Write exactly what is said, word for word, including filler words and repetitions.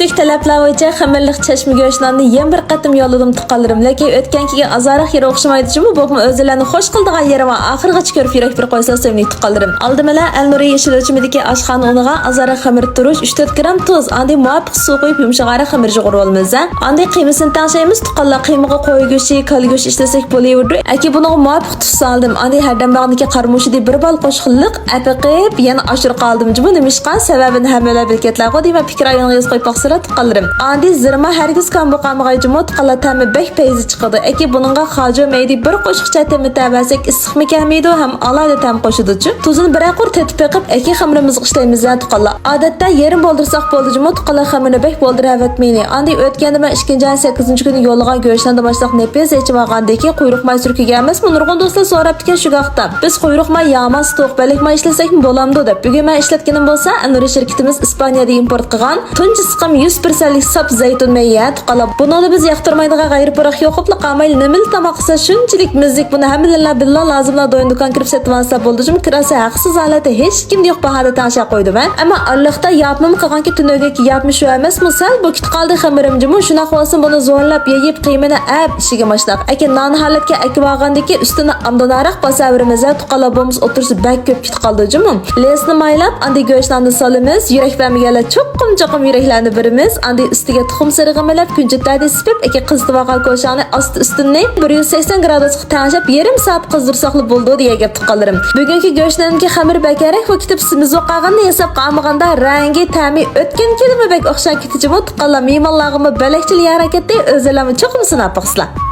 تەلەپلەر بويىچە خېمىرلىق چەشمە گۆش ناننى يەنە بىر قېتىم يوللىدىم، تۇغقانلىرىم. لېكىن ئۆتكەنكىگە ئازراق يېرى ئوخشىمايدۇ جۇمۇ، بولۇپمۇ ئۆزلىرىنى خوش قىلىدىغان يېرى بار. ئاخىرغىچە كۆرۈپ يۈرەك بىر قويسا سۆيۈملۈك تۇغقانلىرىم. ئالدى بىلەن ئەلنۇرى يېشىل ئۆلچىمىدىكى ئاشخانا ئۇنىغا ئازراق خېمىر تۇرۇش، ئۈچ تۆت گرام تۇز، ئاندىن مۇۋاپىق سۇ قۇيۇپ يۇمشىغانراق خېمىر يۇغۇرۇۋالىمىز. ئاندىن قىيمىسىنى تەڭشەيمىز، تۇغقانلار. قىيمىغا قوي گۆشى، كالا گۆشى ئىشلىسەك بولۇۋېرىدۇ. ئەكى بۇنىڭغا مۇۋاپىق تۇز سالدىم. ئاندىن ھەردەم باغدىكى قارىمۇچىدىن بىر بال قوشۇقلۇق ئەپىقىپ، يەنە ئاشۇرۇپ قالدىم جۇمۇ. نېمىشقا؟ سەۋەبىنى ھەممىلەر بىلگەنلەرغۇ دەيمەن، پىكىر ئايۋىنىغا يېزىپ قويۇپ باقسىلا تۇغقانلىرىم. ئاندىن زىرما ھەرگىز كەم بولۇپ قالمىغاي جۇمۇ، تۇغقانلار، تەمى بەك پەيزى چىقىدۇ. ئەكى بۇنىڭغا خاجۇ مەيدە بىر قوشۇقچە تېمىتەۋەرسەك ئىسسىقمۇ كەلمەيدۇ ھەم ئالاھىدە تەم قوشىدۇچۇ. تۇزىنى بىرەر قۇر تېتىپ بېقىپ، ئەكى خېمىرىمىزغا ئىشلەيمىز ھە تۇغقانلار. ئادەتتە يېرىم بولدۇرساق بولدى جۇمۇ، تۇغقانلار خېمىرنى بەك بولدۇرۇۋەتمەيلى. ئاندىن ئۆتكەندە مەن ئىككىنچى ئاينىڭ سەككىزىنچى كۈنى يوللىغان گۆشناندا باشلاق نېپىز ئېچىۋالغاندىكى قۇيرۇق ماي سۈركىگەن ئەمەسمۇ؟ نۇرغۇن دوستلار سوراپتىكەن شۇ ھەقتە. بىز قۇيرۇق ماي يا ماي، ستوك بەلەك ماي ئىشلەتسەكمۇ بولامدۇ دەپ. بۈگۈن مەن ئىشلەتكىنىم بولسا، ئەلنۇرى شىركىتىمىز ئىسپانىيەدىن ئىمپورت قىلغان تۇنجى سىقىم يۈز پىرسەنتلىك ساپ زەيتۇن مېيى ھە تۇغقانلار. بۇنىڭدا بىز ياقتۇرمايدىغان غەيرىي پۇراق يوق، قاپلا قالمايلى، نېمىلا تاماق قىلسا شۇنچىلىك مىززىلىك. بۇنى ھەممىدىنلا بىللا لازىملا دويۇن دۇكان كىرىپ سېتىۋالسا بولدى جۇمۇ، كىراسى ھەقسىز ھالەتتە ھېچكىمدە يوق باھادا تەڭشەپ قويدۇم ھە. ئەمما ئارىلىقتا ياپمىمۇ قىلغانكى، تۈنۈگۈنكى ياپمۇ شۇ ئەمەسمۇ؟ سەل بوكىتىپ قالدى خېمىرىم جۇمۇ، شۇنداق بولسىمۇ بۇنى زورلاپ يېيىپ قىيمىنى ئەپ ئىشىگە باشلاق. ئەكى نان ھالەتكە ئەكىۋالغاندىكى ئۈستىنى ئامدىناراق باساۋېرىمىز ھە تۇغقانلار، بولمىسا ئوتتۇرىسى بەك كۆپ كېتىپ قالىدۇ جۇمۇ. لېسنى مايلاپ، ئاندىن گۆشناننى سالىمىز. يۈرەك بەرمىگەنلەر چوقۇم، چوقۇم يۈرەكلەرنى بېرىمىز. ئاندىن ئۈستىگە تۇخۇم سېرىقى مىلاپ، كۈنجۈتلەردىن سېپىپ، ئەكى قىزىتىۋالغان كوشاڭنى ئاستى ئۈستۈنى بىر يۈز سەكسەن گرادۇسقا تەڭشەپ، يېرىم سائەت قىزدۇرساقلا بولىدۇ دېگەن گەپ تۇغقانلىرىم. بۈگۈنكى گۆشناندىكى خېمىر بەكرەك بوكىتىپ سېمىز بولۇپ قالغىنىنى ھېسابقا ئالمىغاندا، رەڭگى، تەمى ئۆتكەنكىدىنمۇ بەك ئوخشاپ كېتىچىمۇ تۇغقانلار. مېھمانلارغىمۇ بۆلەكچىلا يارار كەتتى، ئۆزلىرىمۇ چوقۇم سىناپ باقسىلا.